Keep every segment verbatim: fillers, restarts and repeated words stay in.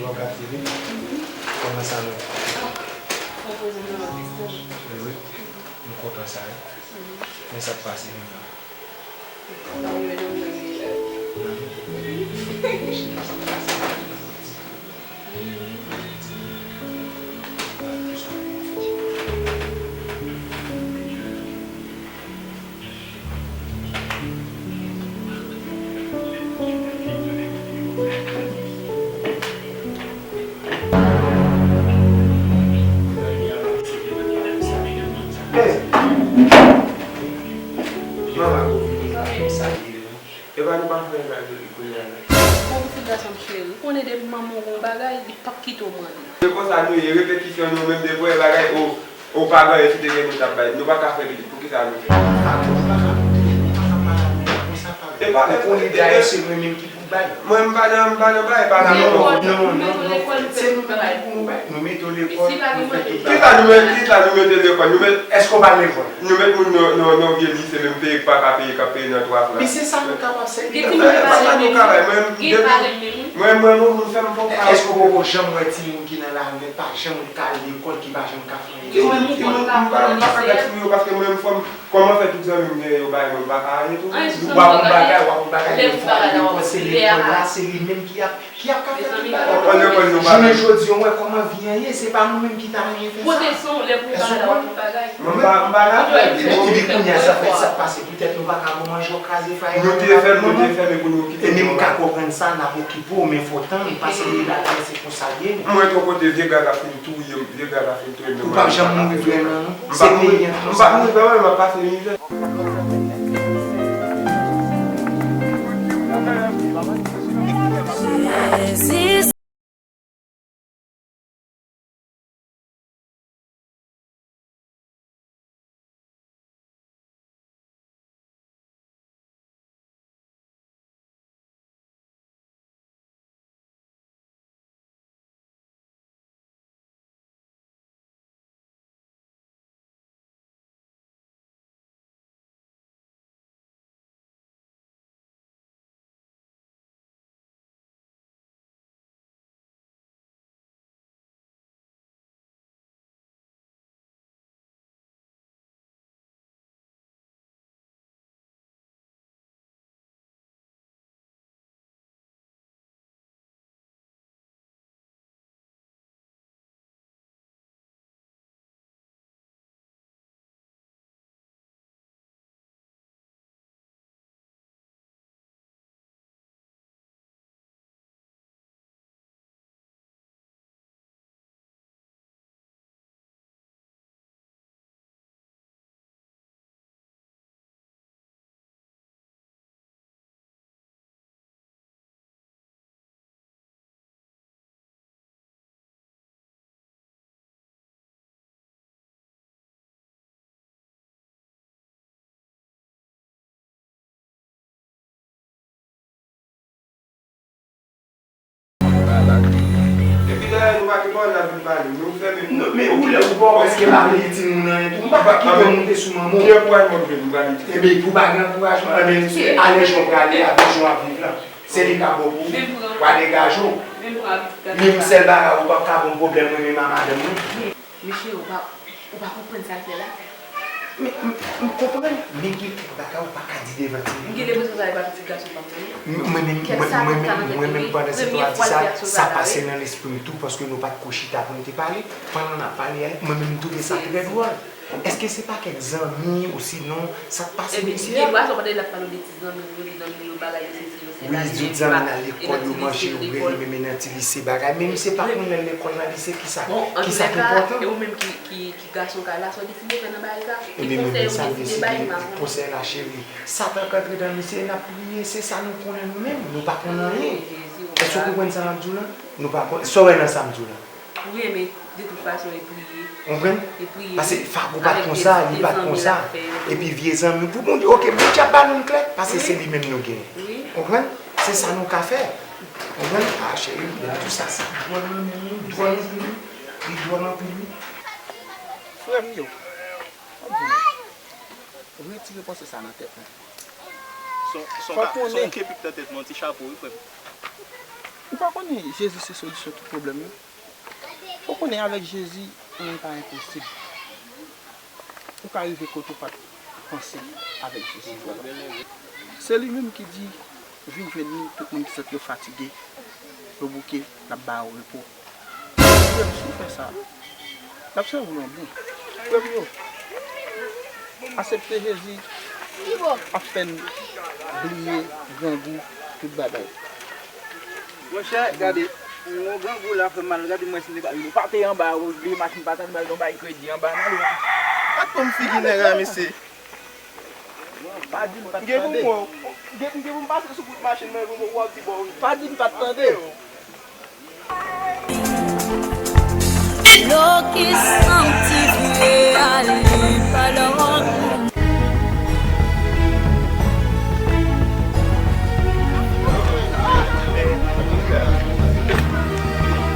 Bon, Catherine, kòman sa nou? Mwen kontan sa, wi. Men sa k pase menm la? Epa nou pa fè bagay kounye a la. Bon, pitit gason m cheri, ou konnen depi manman w gen yon bagay, li p ap kite w manyen. Se konsa nou ye, repetisyon nou menm depi w wè bagay, o, o pa gen anyen ki te gen nou t ap bay. Nou pa ka fè pitit, poukisa nou fè? Fago, ou pa ka koute, ou pa ka pale avè l konsa, Fago. Epa, ou konnen dayè se mwen menm ki pou bay. Mwen m pa nan, m pa nan bay, pa nan. Non, non, non, non. Se nou menm ki pou nou bay. Nou mete w lekòl, nou fè tout bagay. Kisa nou met, kisa nou mete lekòl? Nou met Èske w pa al lekòl? Nou met moun nan, nan, nan vye lise, menm peye k pa ka peye, k ap peye nan twa fwa. Men se sa nou kapab sèvi. Gen timoun ki pa renmen nou. Mwen, mwen, mwen, moun fè m fon pa. Èske w poko janm wè timoun ki nan lari nèt pa janm ka al lekòl, ki pa janm ka fè anyen? Timoun, timoun, m pa, m pa ka gad sou yo, paske mwen, m fò m, kòman fè tout zanmi m gen yo bay mwen, m pa ka anyen tou. W ap yon bagay, w ap yon bagay, men fò al lekòl, se lekòl la, se li menm ki ap Ki ap ka fè tout bagay. Jounen jodi, w wè kòman vi an ye, se pa nou menm ki ta renmen fè sa. Èske w konprann? M pa, m pa dakò. Epi kounye a, sa fè, sa k pase, poutèt nou pa ka bon manje, w kraze fwaye nou. Nou te fèmen, nou te fèmen pou nou kite. E menm m ka konprann sa, n ap okipe w, men fò w tann, paske latè se konsa l ye. Mwen, yon kote, vye gaz ap fin touye m, vye gaz ap fin touye m. Ou p ap janm mouri vrèman, non. Se peyi an konsa. M p ap mouri vrèman, men m ap pase mizè. Epi dayè, nou pa gen pawòl n ap vin pale, nou fèmen. Non, men ou lè ou pa prèske pa vle di timoun anyen tou. M pa ka kite w moute sou manman w. Ki ankourajman m vle m pale di? Ebyen, pou pa gen ankourajman, ebyen, alè jan w prale, avèk jan w ap viv la. Se li k ap bon pou ou. W a degaje w. Menm sèl bagay, ou p ap ka bon pwoblèm mwen menm a madanm mwen. Mesye, ou pa, ou pa konprann sa l fè la? Men, m, m konprann, men gen kèk bagay ou pa ka di devan timoun. M gen lenpresyon sa e pa pitit gason pa m nan, non. M, mwen menm, mwen, mwen menm, mwen menm pandan se to a di sa, sa pase nan lespri m tou, paske nou pa t ko chita pou n te pale. Pandan n ap pale a, mwen menm m twouve sa trè dwòl. Èske se pa kèk zanmi osinon sa k pase mesye a? Ebyen, gen dwa sa w pa t ap pale de ti zanmi, yo, de zanmi yo, bagay yo, sesi yo, sela, wi, zot zanmi nan lekòl, yo manje, yo bwè, yo menm nan ti lise, bagay. Men misye pa konn lè l lekòl nan lise, kisa, kisa k enpòtan? E ou menm ki, ki, ki gason kay la, sa w deside fè nan bagay sa? Ebyen, men sa m deside, konsèy la, cheri. Satan k antre dan misye, n ap priye, se sa nou konnen nou menm, nou pa konn anyen. Èske w konprann sa m ap di w la? Nou pa konn, sa w wè nan sa m di w la? Wi, men de tout fason, e priye. Konprann? E priye. Paske Fago pa t konsa, li pa t konsa. Epi vye zanmi, pou Bondye, oke, Bondye ap ba nou l klè, paske se li menm nou genyen. Wi. Konprann? Se sa nou ka fè. Konprann? A, cheri, m di w sa, se dwòl nan men nou, dwòl nan men nou, li dwòl anpil, wi. Frè m yo, retire panse sa nan tèt nou. Fò konnen. Son kepik nan tèt mwen, yon ti chapo, wi, frè m. Ou pa konnen Jezi se solisyon tout pwoblèm yo? Ou konnen avèk Jezi, anyen pa enposib. Ou ka rive kote ou pa t panse avèk Jezi. Se li menm ki di, "Vin jwenn li, tout moun ki santi yo fatige, yo bouke, n ap ba yo repo." Frè m, si w fè sa, l ap sèvi w nan byen. Frè m yo, aksepte Jezi ap fè n bliye grangou tout bagay. Monchè, gade, yon grangou la fè m mal, gade mwen si m te ka, pa te anba, ou bliye machin pa t anba, yon bagay kredi anba nan lwa. Gad kòm figi nèg la, mesye. Pa di m pa t tande. M gen pou m wè w. M gen pou m pase sou bout machin mwen pou m wè w ti bò. Pa di m pa t tande. Dlo ki santi vye ale pa lòt moun.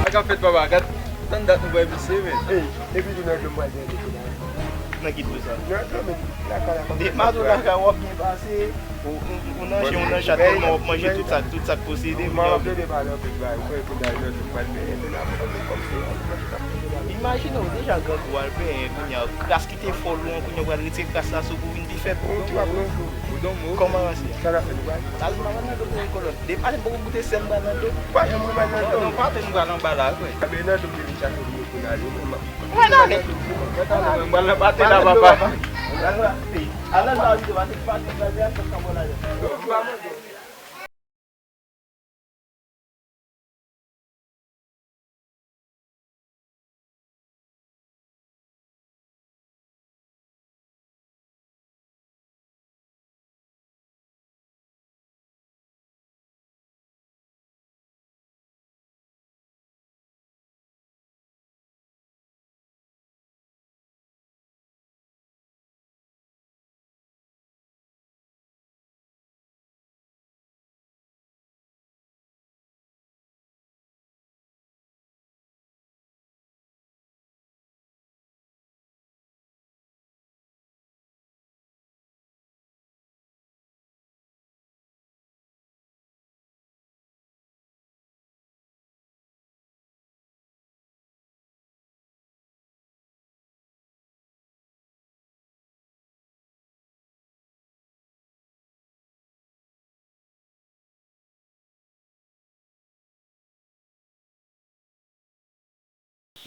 Sa k ap fèt, papa? Gad, tann dat nou pral pise, men. Ey, epi tou nan dlo m pral dèyè. Nan ki dlo sa? Nan dlo, men, lakay la. Depi maten lakay w ap byen pase. Ou, ou, ou nan chen, ou nan chat, tèlman w ap manje tout sa, tout sa k posede, kounye a w ap plede pale anpil bagay, ou kwè pou dal nan dlo, pral benyen, men n ap manje kòm se yon manje k ap manje la. Imajine w deja grangou al benyen, kounye a kras ki te fò lwen, kounye a w pral retire kras la sou pou vin pi fèb. Ou tou ap nan dlo, ou nan mo. Kòman ranse a? Sa n ap fè, nou pral? Al, m pral nan dlo pou yon kolòn. Depi maten m poko goute sèl m pral nan dlo. Pa janm pral nan dlo. Non, pa te nou pral anba la vre. A, men nan dlo m te vin chache pou nou pou n ale, men m ap Mwen tande. Mwen pral nan pate la, papa.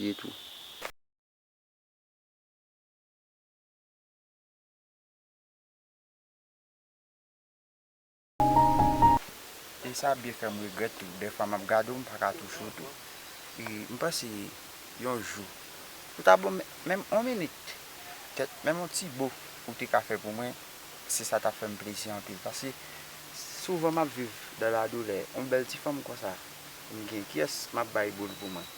Ye tou. E sa byen fè m regrèt tou. Dèfwa m ap gade w, m pa ka touche w tou. E m panse yon jou, ou ta bon men-, menm yon minit. Kèt, menm yon ti bo ou te ka fè pou mwen, se sa t ap fè m plezi anpil. Paske souvan m ap viv dans la douleur. Yon bèl ti fanm konsa, m gen kiyès m ap bay boul pou mwen?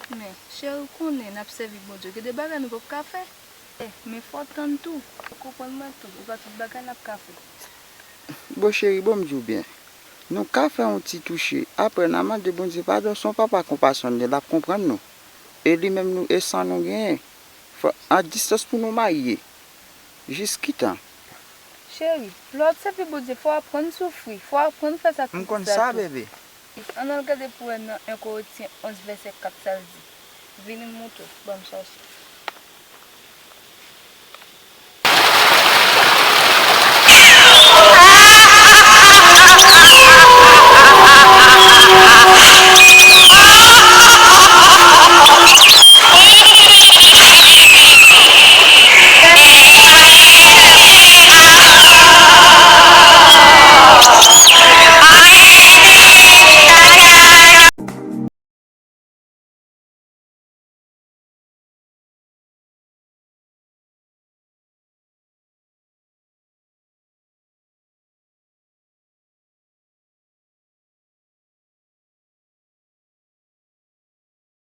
Men, cheri, ou konnen n ap sèvi Bondye. Gen de bagay nou p ap ka fè. Eh, men fò w tann tou. Ou konprann mwen tou. E pa tout bagay n ap ka fè. Bon, cheri, bon, m di w byen. Nou ka fè yon ti touche. Apre, n a mande Bondye padon. Se yon papa konpasyonnen, l ap konprann nou. E li menm, nou, e san nou genyen. Fò, a distans pou nou marye. Jiskitan? Cheri, lè w ap sèvi Bondye, fò w aprann soufri, fò w aprann fè sakrifis la tou. M konn sa, bebe. Ann al gade pou wè nan en Korentyen onz vèsè kat sa l di. Vini m montre w, ban m chache.